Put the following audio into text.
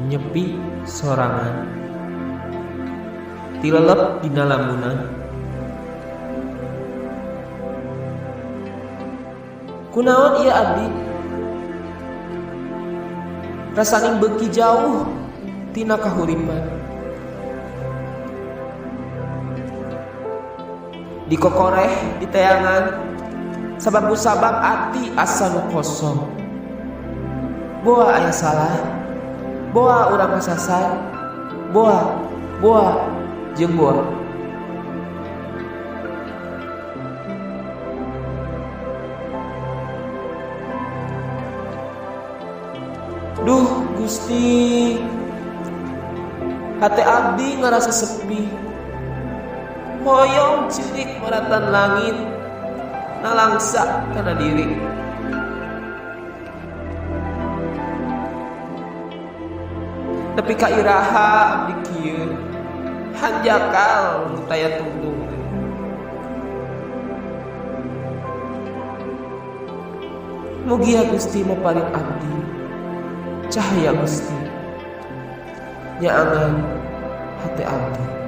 Nyepi sorangan, tilelep dina lamunan. Kunaon ieu abdi rasaning beuki jauh tina kahuripan? Dikokoreh diteangan sabab kusabab ati asa nu kosong. Boa aya salah, boa urang kasasar, boa, boa, jeung boa. Duh Gusti, hate abdi ngarasa sepi. Hoyong ceurik maratan langit, nalangsa kana diri. Nepi ka iraha abdi kieu, hanjakal nu taya tungtung teh. Mugia Gusti maparin abdi cahaya Gusti nyaangan hate abdi.